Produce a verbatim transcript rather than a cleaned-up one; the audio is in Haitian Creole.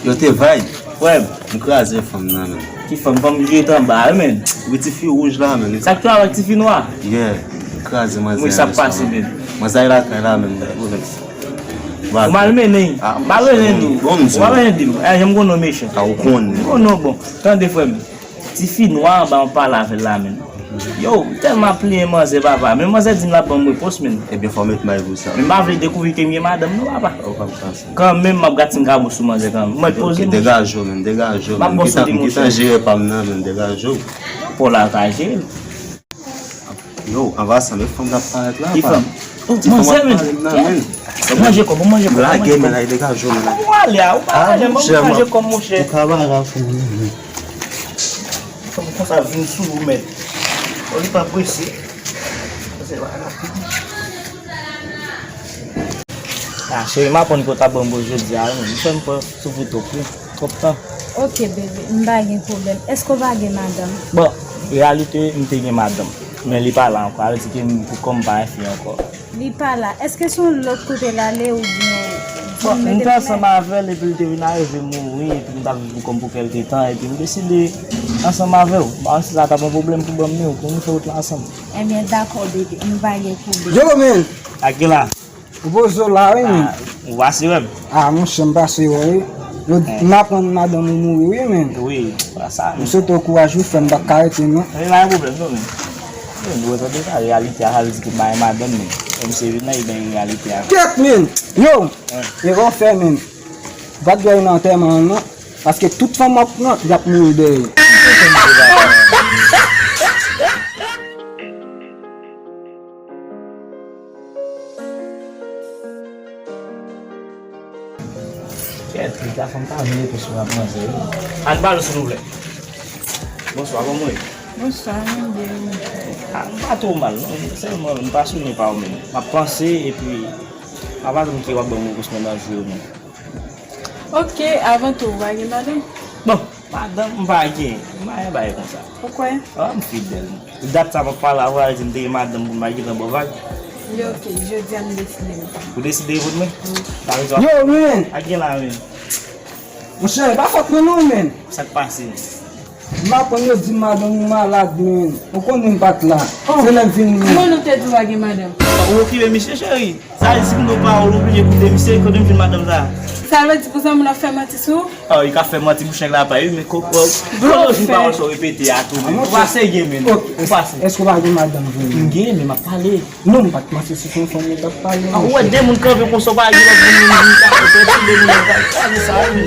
Yo te vay. Frè m. M kraze fanm nan, men. Ki fanm? Fanm ki ret anba a, men. Wi, ti fi wouj la, men. Sa k tou avèk ti fi nwa? Yeah. M kraze manzè. Mwen sa pase, men. Manzè lakay la, men. Ou mal mennen. Ah, mal mennen di. Bon, ou mal mennen di. Eh, janm gon non mechan. Ah, ou konnen. Gon non bon. Tande, frè m. Ti fi nwa anba, m pale avè l la, men. Yo, m tèlman ap plenyen manzè, papa. Men manzè di m l ap ban m repons, men. Ebyen, fò w met may pou sa. Men m pa vle dekouvri ke m gen madanm, non, papa. Ou pa m panse. Kanmenm, m ap gate m ka bon sou manzè kanmenm. Mwen poze m. Degaje w, men, degaje w, men. M ap bon sou li, monchè. M gentan jere pa m nan, men, degaje w. Paw la ka jere l. Yo, anvan sa, men fanm k ap parèt la, pa. Ki fanm? Oh, manzè, men. Manje kòb, manje kòb. Lage, men, la, degaje w, men. Ou ale a, ou pa ale, manje kòb, monchè. Ou ka bagay pou mwen, men. Fanm konsa vin sou ou, men. Bon, li pa prese. Sa se pa rapid. Ah, cheri, m aprann ke w t ap ban m bo jodi a, wi, men. M fè m pran soufri twòp, wi. Twòp tan. Ok, bebe, m pa gen pwoblèm. Èske w pa gen madanm? Bon, reyalite, m te gen madanm. Men li pa la ankò. Sa vle di ke m, pou kò m pa yon fi ankò. Li pa la. Èske se yon lòt kote l ale oubyen... Bon, m te ansanm avè l epi l te vin arive mouri epi m t ap viv pou kò m pou kèlke tan epi m deside ansanm avè w. Bon, si sa t ap yon pwoblèm pou ban m li w pou nou fè wout la ansanm. Ebyen, dakò, bebe. Nou pa gen pwoblèm. Yo, men! Ak ki la? Ou poze w la, wi, men. Ah, ou pase wè m? Ah, monchè, m pase wè, wi. Yo, m aprann madanm ou mouri, wi, men. Wi, sa, men. M swete w kouraj, wi, frè m, m pa ka rete, non. Men pa gen pwoblèm, non, men. Men, nou wè tande sa, reyalite a, sa vle di ke m pa gen madanm, men. Kòm se vin nan, e ben, reyalite a. Kèt, men! Yo! E w fè, men. Ou pa t dwe nan antèman an, non. Paske tout fanm w ap pran, y ap mouri dèyè. Kèt, li ta fanm pa vle pou sou ap manzè, wi. Ann pale, silvouplè. Bonswa, kòman w ye? Bonswa, mwen byen, wi. Ah, m pa twò mal, non. Sèlman, m pa swete pa w menm. M ap panse, epi, m ap atann ke w ap ban m repons mwen nan jou yo, non. Ok, avan tou, ou pa gen madanm? Bon, madanm, m pa gen. M pa gen bagay konsa. Ou kwè? Ah, m fidèl. Dat sa m ap pale avè w, di m te gen madanm pou m pa gentan ba w vag. Yo, ok, jodi a m deside reponn. Ou deside reponn mwen? Wi. Yo, men! Ak gen la, men. Monchè, e pa fòt mwen non, men. Sa k pase? M aprann yo di madanm ou malad, men. Ou konnen m pa t la. Se lè m vin, men. Kòman nou te di w pa gen madanm? Ou okipe misye, cheri. Sa vle di si m gen pawòl, ou blije koute misye, kote m jwenn madanm sa? Sa vle di pou zanmi w ap fè manti sou ou? Oh, li ka fè manti, bouch nèg la pa, wi, men kòk, kòk. Blofè. Ou pa wè sa w repete a tou, men. Ou pa serye, men. Ou pa serye. Èske w pa gen madanm vre? M gen, men m ap pale. Non, m pa t panse se yon fanm ou t ap pale, monchè. Ah, ou wè de moun kanpe konsa, w pa gen lòt moun, moun vin kanpe, se ti de moun yo kanpe. Gade sa, wi.